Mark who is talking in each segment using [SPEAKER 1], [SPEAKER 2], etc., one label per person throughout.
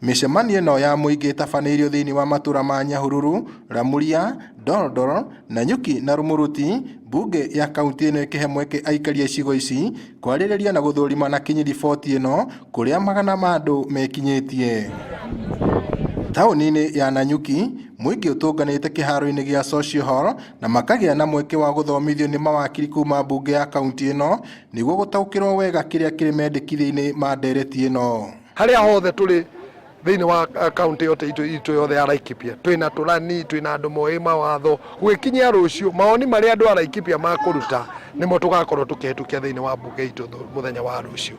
[SPEAKER 1] Mĩcemanio ĩno ya mũingĩ ĩtabanĩirio thĩinĩ wa matũra ma Nyahururu, Ramuria, Doldol, Nanyuki na Rumuruti, mbunge ya kaunti ĩno ĩkĩhe mweke aikari a icigo ici kwarĩrĩria na gũthũrima na kinyi riboti ĩno kũrĩa magana ma andũ mekinyĩtie. Taũni-inĩ ya Nanyuki, mũingĩ ũtũnganĩte kĩharo-inĩ gĩa Social Hall na makagĩa na mweke wa gũthomithio nĩ mawakiri kuma mbunge ya kaunti ĩno nĩguo gũtaũkĩrwo wega kĩrĩa kĩrĩ mendekithia-inĩ ma ndereti ĩno.
[SPEAKER 2] Harĩa hothe tũrĩ thĩinĩ wa kaunti yote itũ yothe ya Laikipia, twĩna tũrani, twĩna andũ moĩ mawatho. Gũgĩkinyia rũciũ, mawoni marĩa andũ a Laikipia makũruta nĩmo tũgakorwo tũkĩhĩtũkia thĩinĩ wa mbunge itũ mũthenya wa rũciũ.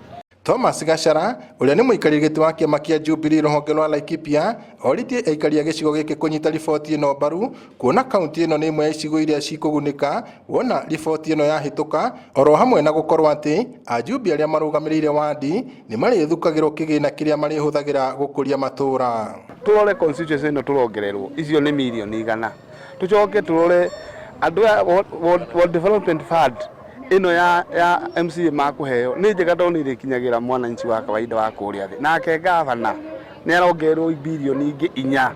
[SPEAKER 1] Thomas Gachara ũrĩa nĩ mũikarĩri gĩtĩ wa kĩama kĩa Jubilee rũhonge rwa Laikipia orĩtie aikari a gĩcigo gĩkĩ kũnyita riboti ĩno mbaru kuona kaunti ĩno nĩ ĩmwe ya icigo iria cikũgunĩka wona riboti ĩno yahĩtũka, oro hamwe na gũkorwo atĩ ajumbe arĩa marũgamĩrĩire wandi nĩ marĩthukagĩrwo kĩgĩna kĩrĩa marĩhũthagĩra gũkũria matũũra.
[SPEAKER 3] Tũrore constituency ĩno tũrongererwo icio nĩ mirioni 100, tũcoke tũrore andũ aya World Development Fund ĩno ya MCA makũheo nĩ njega tondũ nĩ ĩrĩkinyagĩra mwananchi wa kawaida wa kũrĩa thĩ, nake gavana nĩ arongererwo birioni ingĩ 4.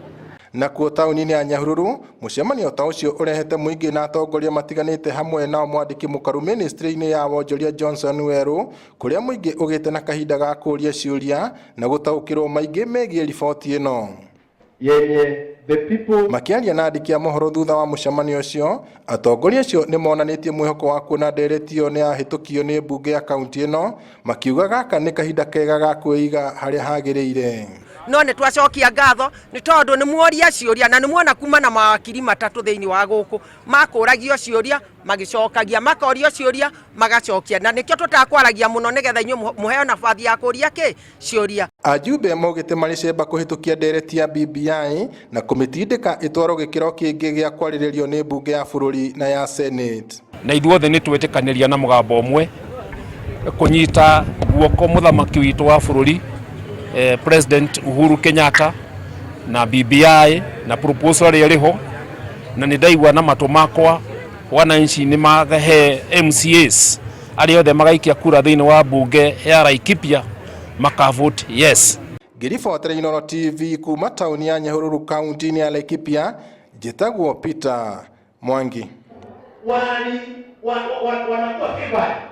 [SPEAKER 1] Nakuo taũni-inĩ ya Nyahururu, mũcemanio ta ũcio ũrehete mũingĩ na atongoria matiganĩte hamwe nao mwandĩki mũkaru ministry-inĩ ya wonjoria Johnson Werũ, kũrĩa mũingĩ ũgĩte na kahinda ga kũũria ciũria na gũtaũkĩrwo maingĩ megiĩ riboti ĩno.
[SPEAKER 4] Yenye the people.
[SPEAKER 1] Makĩaria na andĩki a mohoro thutha wa mũcemanio ũcio, atongoria acio nĩ monanĩtie mwĩhoko wa kuona ndereti ĩyo nĩ yahĩtũkio nĩ mbunge ya kaunti ĩno, makiuga gaka nĩ kahinda kega ga kwĩiga harĩa hagĩrĩire.
[SPEAKER 5] No nĩ twacokia ngatho nĩ tondũ nĩ muoria ciũria na nĩ muona kuma na mawakiri matatũ thĩinĩ wa gũkũ makũragio ciũria magĩcokagia, makorio ciũria magacokia, na nĩkĩo tũtakwaragia mũno nĩgetha inyuĩ mũheo nabathi ya kũria kĩ ciũria.
[SPEAKER 1] Ajumbe maugĩte marĩ cemba kũhĩtũkia ndereti ya BBI na kũmĩtindĩka ĩtwarwo gĩkĩro kĩngĩ gĩa kwarĩrĩrio nĩ mbunge ya bũrũri na ya Senate.
[SPEAKER 6] Na ithuothe nĩ twetĩkanĩria na mũgambo ũmwe kũnyita guoko mũthamaki witũ wa bũrũri, President Uhuru Kenyatta, na BBI na proposal ĩrĩa ĩrĩ ho, na nĩ ndaigua na matũ makwa wananchi nĩ mahe MCAs arĩa othe magaikia kura thĩinĩ wa mbunge ya Laikipia maka vote yes.
[SPEAKER 1] Ngĩribotera Inooro TV kuma taũni ya Nyahururu kaunti-inĩ ya Laikipia, njĩtagwo Peter Mwangi.
[SPEAKER 4] Wanakuwa favored.